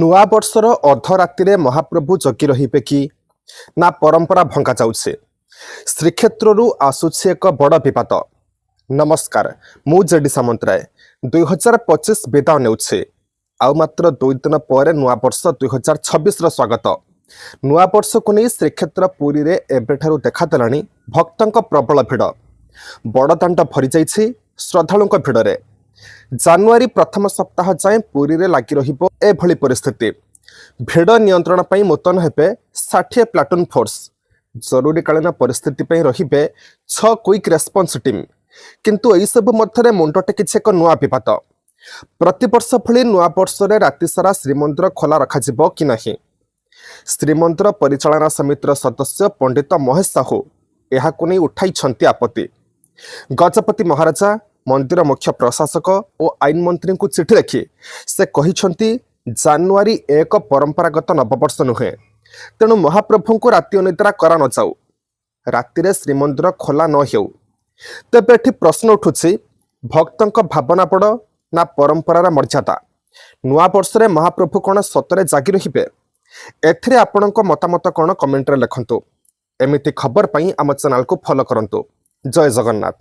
ନୂଆବର୍ଷର ଅଧରାତିରେ ମହାପ୍ରଭୁ ଜଗି ରହିବେ କି ନା ପରମ୍ପରା ଭଙ୍ଗା ଯାଉଛି? ଶ୍ରୀକ୍ଷେତ୍ରରୁ ଆସୁଛି ଏକ ବଡ଼ ବିବାଦ। ନମସ୍କାର, ମୁଁ ଜେଡି ସାମନ୍ତରାୟ। 2025 ବିଦାୟ ନେଉଛି, ଆଉ ମାତ୍ର 2 ଦିନ ପରେ ନୂଆବର୍ଷ 2026ର ସ୍ୱାଗତ। ନୂଆବର୍ଷକୁ ନେଇ ଶ୍ରୀକ୍ଷେତ୍ର ପୁରୀରେ ଏବେଠାରୁ ଦେଖାଦେଲାଣି ଭକ୍ତଙ୍କ ପ୍ରବଳ ଭିଡ଼। ବଡ଼ଦାଣ୍ଡ ଭରିଯାଇଛି ଶ୍ରଦ୍ଧାଳୁଙ୍କ ଭିଡ଼ରେ। ଜାନୁଆରୀ ପ୍ରଥମ ସପ୍ତାହ ଯାଏଁ ପୁରୀରେ ଲାଗି ରହିବ ଏଭଳି ପରିସ୍ଥିତି। ଭିଡ଼ ନିୟନ୍ତ୍ରଣ ପାଇଁ ମୁତୟନ ହେବେ 60 ପ୍ଲାଟୁନ୍ ଫୋର୍ସ। ଜରୁରୀକାଳୀନ ପରିସ୍ଥିତି ପାଇଁ ରହିବେ ଛଅ କ୍ୱିକ୍ ରେସ୍ପନ୍ସ ଟିମ୍। କିନ୍ତୁ ଏହିସବୁ ମଧ୍ୟରେ ମୁଣ୍ଡ ଟେକିଛି ଏକ ନୂଆ ବିବାଦ। ପ୍ରତିବର୍ଷ ଭଳି ନୂଆବର୍ଷରେ ରାତିସାରା ଶ୍ରୀମନ୍ଦିର ଖୋଲା ରଖାଯିବ କି ନାହିଁ? ଶ୍ରୀମନ୍ଦିର ପରିଚାଳନା ସମିତିର ସଦସ୍ୟ ପଣ୍ଡିତ ମହେଶ ସାହୁ ଏହାକୁ ନେଇ ଉଠାଇଛନ୍ତି ଆପତ୍ତି। ଗଜପତି ମହାରାଜା, ମନ୍ଦିର ମୁଖ୍ୟ ପ୍ରଶାସକ ଓ ଆଇନ ମନ୍ତ୍ରୀଙ୍କୁ ଚିଠି ଲେଖି ସେ କହିଛନ୍ତି, ଜାନୁଆରୀ 1 ପରମ୍ପରାଗତ ନବବର୍ଷ ନୁହେଁ, ତେଣୁ ମହାପ୍ରଭୁଙ୍କୁ ରାତି ଅନିଦ୍ରା କରା ନଯାଉ, ରାତିରେ ଶ୍ରୀମନ୍ଦିର ଖୋଲା ନ ହେଉ। ତେବେ ଏଠି ପ୍ରଶ୍ନ ଉଠୁଛି, ଭକ୍ତଙ୍କ ଭାବନା ବଡ଼ ନା ପରମ୍ପରାର ମର୍ଯ୍ୟାଦା? ନୂଆବର୍ଷରେ ମହାପ୍ରଭୁ କ'ଣ ସତରେ ଜାଗି ରହିବେ? ଏଥିରେ ଆପଣଙ୍କ ମତାମତ କ'ଣ, କମେଣ୍ଟରେ ଲେଖନ୍ତୁ। ଏମିତି ଖବର ପାଇଁ ଆମ ଚ୍ୟାନେଲକୁ ଫଲୋ କରନ୍ତୁ। ଜୟ ଜଗନ୍ନାଥ।